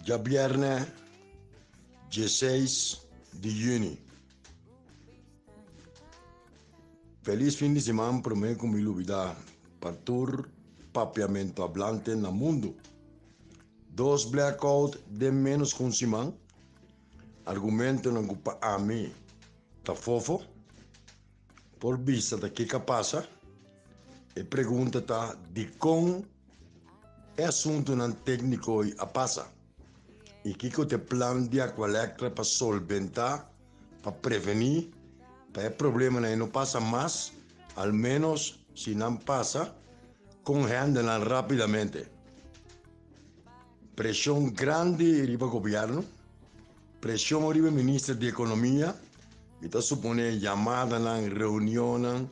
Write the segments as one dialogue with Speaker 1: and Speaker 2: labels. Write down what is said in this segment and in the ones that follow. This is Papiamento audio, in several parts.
Speaker 1: Djabièrnè dieseis di yüni. Felis fin di siman promé ku mi lubidá pa tur papiamentohablante na mundu. Dos blackout den ménos ku un siman, argumentonan ku pa ami ta fofo. Por bisa ta kiko a pasa? E pregunta ta dikon e asuntunan tékniko a pasa i kiko ta e plan di Aqualectra pa solventá, pa prevení pa e problemanan ei no pasa mas, al ménos si nan pasa, kon hèndel nan rápidamente. Preshon grandi riba gobièrnu, preshon riba e minister di ekonomia, mi ta suponé yamadanan, reunionnan,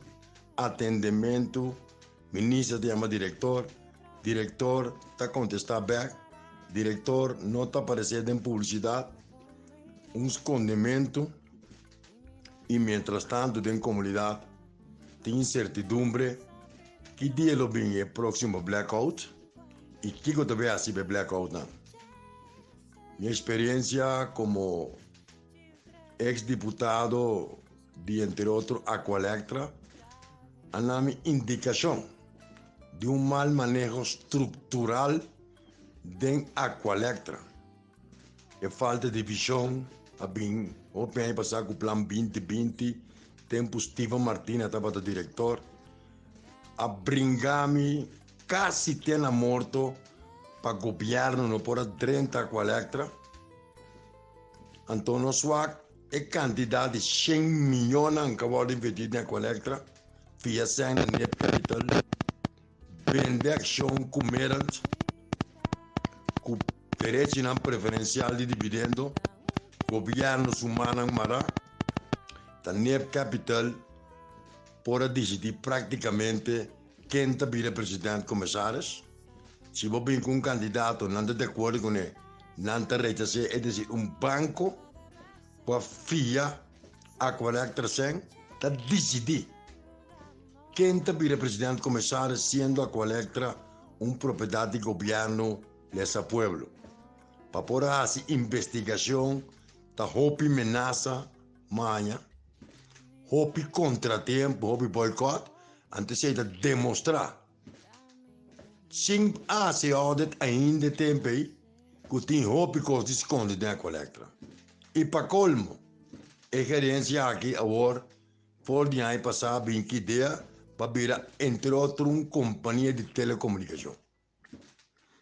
Speaker 1: atendementu, minister ta yama direktor, direktor ta kontestá bèk, direktor no ta aparesé den publisidat, un skondementu i mientrastantu den komunidat tin insertidumbre ki dia lo bin e próksimo blackout. I kiko ta bay hasi pa e blackoutnan? Mi experiencia como ex diputado di entre otro Aqualectra a na mi indicacion di un mal maneho structural den Aqualectra. E falta di vision a bin hopi aña pasa cu Plan 2020, tempo Steven Martina tabata director, a bringa mi casi te na morto pa gobierno no por a drenta Aqualectra. Anto nos wak e cantidad di 100 millonan cu a wordo inverti den Aqualectra via sèn na Nep Capital, bende accion cu Merant cu derechinan preferencial di dividendo, gobierno su mannan mara, ta Nep Capital por a dicidi practicamente ken ta bira president commissaris. Si bo bin cu un candidato nan ta de acuerdo cune, nan ta rechase, es decir un banco cu a fia Aqualectra sèn ta dicidi ken ta bira president commissaris siendo Aqualectra un propiedad di gobierno lesa pueblo. Pa por a haci investigacion ta hopi menasa maña, hopi contratiempo, hopi boycott, anto esey ta demostra sin haci audit ainda e tempo ey cu tin hopi cos di scondi den Aqualectra. Y pa colmo e gerencia aki awor for di aña pasa bin cu idea pa bira entre otro un compania di telecomunicacion.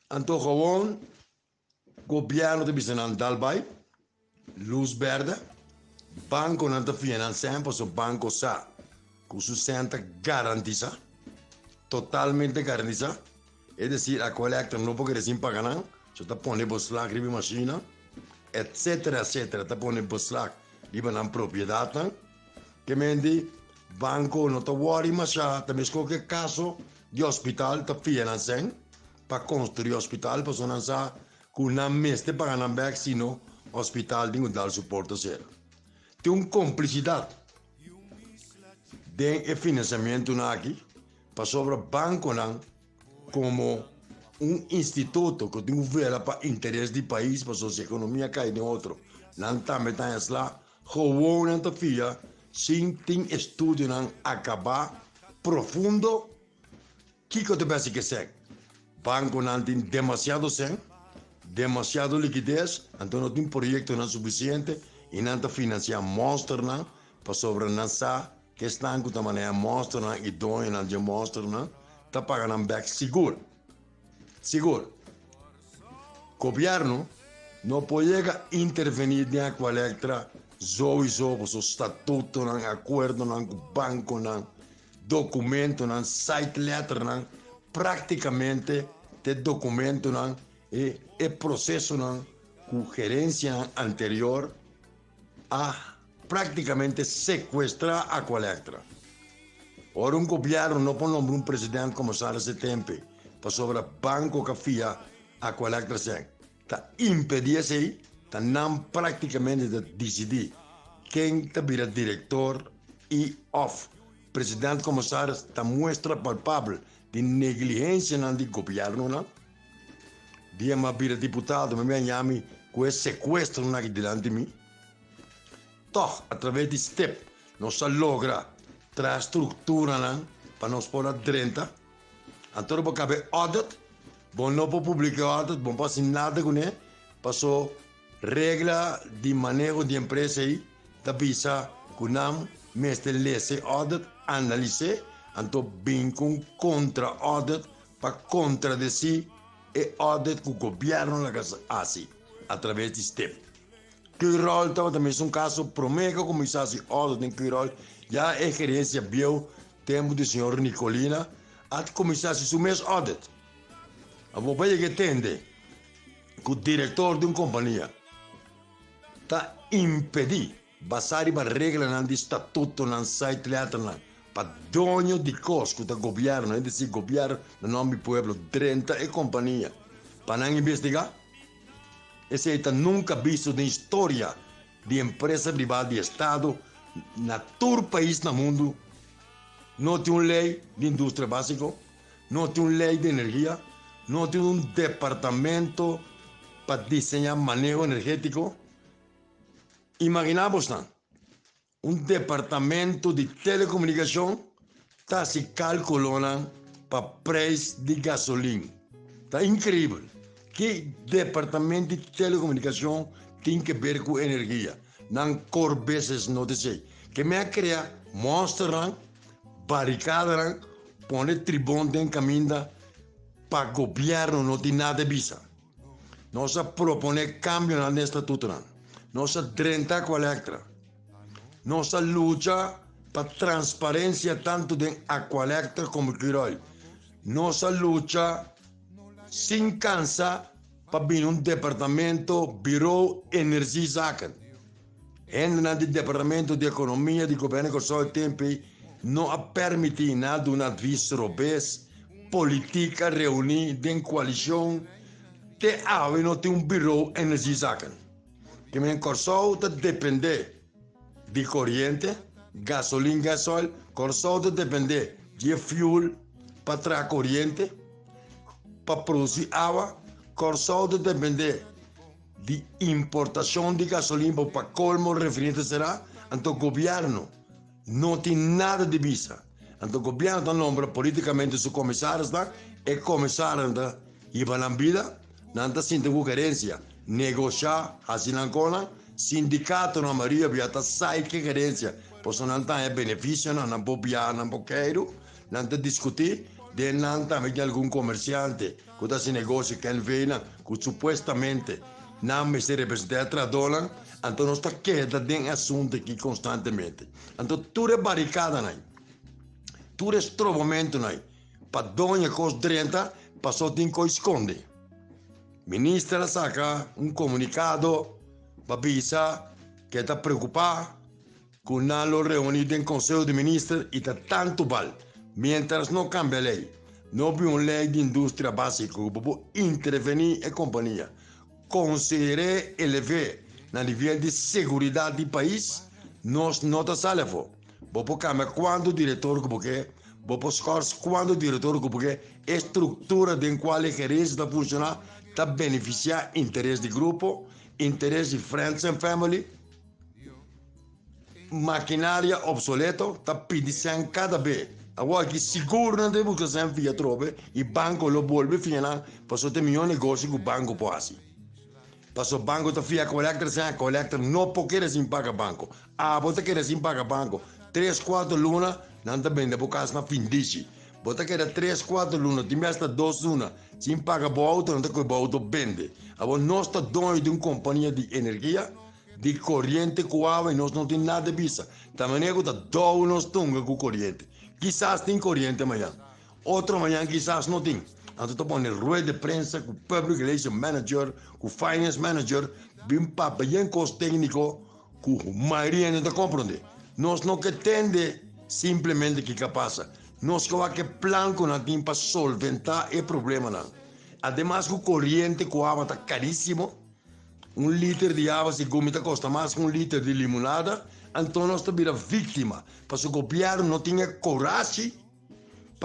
Speaker 1: Anto gewoon gobierno ta bisa nan dal bai, luz berde, banconan ta fia nan cen pasobra banco sa cu su cen ta garantisa, totalmente garantisa, es decir Aqualectra no por kere sin paga nan, so ta pone beslag riba e machine, etcetera etcetera, ta pone beslag riba nan propiedadnan, ke mende banco no ta worry masha, ta mesco ke caso di hospital ta fia nan cen pa construi hospital pasobra nan sa cu nan mester paga nan bek sino hospital tin cu dal su porta cera. Tin un complicidad den e financiamentonan aki pasobra banconan como un instituto cu tin cu vela pa interes di pais pasobra si economia cay den otro nan tambe ta haña sla gewoon nan ta fia sin tin estudionan acaba profundo. Kiko ta besi ke sèn? Bankonan tin demasiado sèn, demasiado likides, anto no tin proyektonan sufisiente i nan ta finansiá mònsternan pasobra nan sa ku esnan ku ta manehá mònsternan i doñonan dje mònsternan ta paga nan bèk sigur. Sigur. Gobièrnu no por yega intervení den Aqualectra zoiso pasobra statutonan, akuerdonan ku bankonan, Documentonan, site letternan, practicamente t'e documentonan e e procesonan cu gerencianan anterior a practicamente secuestra Aqualectra. Ora un gobierno no por nombra un president como Sara Setempe pasobra banco ca fia Aqualectra sec ta impedi esey, ta nan practicamente ta dicidi ken ta bira director y of president commissaris ta muestra palpabel di negligencianan di gobiernonan. Dia m'a bira diputado mi a haña mi ku e sekuestronan aki dilanti mi. Tòg atraves di step nos a logra traha strukturanan pa nos por a drenta. Anto bo kabe audit, bo no por publika e audit, bo no por hasi nada kuné, paso regla di maneho di empresa ei ta bisa ku nan mester lesa e audit, analis'é, anto bin ku un kontra audit pa kontradesí e audit ku gobièrnu laga hasi atraves di step. Curoil tabata mesun kaso promé ku a kuminsá hasi audit den Curoil, ya e gerensia bieu tempu di señor Nicolina a kuminsá hasi su mes audit. Awor bo yega e tende ku direktor di un kompania ta impedí basá riba reglanan di statutonan, site-letternan, pa doño di kos ku ta gobièrnu, es desir gobièrnu na nòmber di pueblo, drenta e kompania pa nan investigá. Esei ta nunka bisto den historia di empresa privá di estado na tur pais na mundu. No tin un lei di industria básiko, no tin un lei di energia, no tin un departamento pa diseñá maneho energétiko. Imaginá bosnan, un departamento di telekomunikashon ta hasi kálkulonan pa preis di gasolin. Ta inkreibel! Ki departamento di telekomunikashon tin ke ber ku energia? Nan core business no ta esei. Ke men a krea mòsternan, barikadanan, pone tribon den kaminda pa gobièrnu no tin nada bisa. Nos a proponé kambionan den estatutonan. Nos a drenta ku Electra. Nos a lucha pa transparensia tantu den Aqualectra komo Curoil. Nos a lucha sin kansa pa bini un departamento Bureau Energiezaken. Hendenan di Departamento di Ekonomia di Gobièrnu di Kòrsou e tempu ei no a pèrmití nan a duna advis robes, politik a reuní den koalishon, te awe no tin un Bureau Energiezaken. Kimen Kòrsou ta dependé di koriente, gasolin, gasoil, Kòrsou ta dependé di e fuel pa traha koriente, pa produsí awa, Kòrsou ta dependé di importacion di gasolin bo pa colmo refineria ta cera, anto gobierno no tin nada di bisa. Anto gobierno ta nombra politicamente su comisarisnan, e comisarionan ta hiba nan bida, nan ta sinta cu gerencia, negocia, haci nan conan, sindicatonan mayoria bia ta sai cu e gerencia, pasobra nan ta haya beneficionan, nan por biaha, nan por keiru, nan ta discuti, den nan tambe tin algun comerciante. Ku ta hasi negoshi ku NV-nan ku supuestamente nan mester representá e trahadónan, anto nos ta keda den e asuntu aki konstantemente. Anto tur e barikadanan, tur e strobamentunan pa doño e kos drenta pasobra tin kos skonde. Minister a saka un komunikado pa bisa ku e ta preokupá ku nan lo reuní den Konseho di Minister i ta tantu bal. Miéntras no kambia lei, no bin un lei di industria básiko ku bo por intervení e kompania, konsider'é elev'é na nivel di seguridat di pais, nos no ta sali afó. Bo por kambia kuantu direktor ku bo ke, bo por skòrs kuantu direktor ku bo ke, e struktura den kual e gerensia ta funshoná ta benefisiá interes di grupo, interes di friends and family. Makinaria obsoleto ta pidi sèn kada be. Awor aki sigur nan ta buska sèn fia atrobe i banko lo bolbe fia nan pasobra ta e mihó negoshi ku banko por hasi. Pasobra banko ta fia kolektor sèn, kolektor no por keda sin paga banko. Abo ta keda sin paga banko tres kuater luna nan ta bende bo kas na findishi. Bo ta keda tres kuater luna tin bes ta dos luna sin paga bo outo nan ta kohe bo outo bende. Awor nos ta doño di un kompania di energia. Di koriente ku awa i nos no tin nada bisa. Ta manera ku ta dou nos tunga ku koriente. Kisas tin koriente mañan, otro mañan kisas no tin. Anto ta pone rueda de prensa ku public relation manager, ku finance manager bin papia yen kos tekniko ku mayoria hende no ta komprende. Nos no ke tende simplemente kiko a pasa. Nos ke wak e plan ku nan tin pa solventá e problemanan. Ademas ku koriente ku awa ta karísimo. Un liter di awa segun mi ta kosta mas ku un liter di limonada, anto nos ta bira víktima, pasobra gobièrnu no tin e korashi.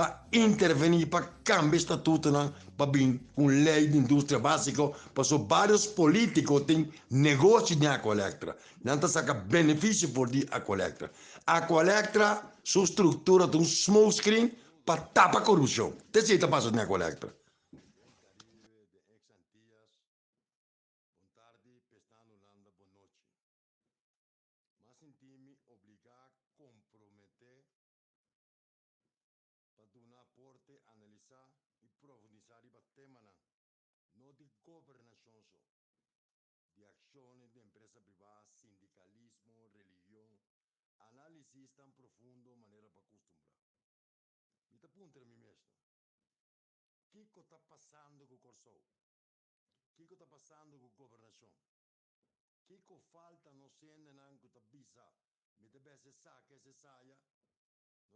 Speaker 1: Pa intervení pa kambia statutonan pa bin ku un lei di industria básiko paso vários polítiko tin negoshi den Aqualectra. Nan ta saka benefisio for di Aqualectra. Aqualectra su struktura ta un smokescreen pa tapa korupshon. Ta esei ta pasa den Aqualectra.
Speaker 2: Pa duna aporte, analisá i profundisá riba temanan no di gobernashon so, di akshonnan di empresa privá, sindikalismo, religion, análisis tan profundo manera bo a kustumbrá. Mi ta puntra mi mesnan, Kiko ta pasando ku Kòrsou? Kiko ta pasando ku gobernashon? Kiko falta nos hendenan ku ta bisa mi ta bes esaki, es esaya?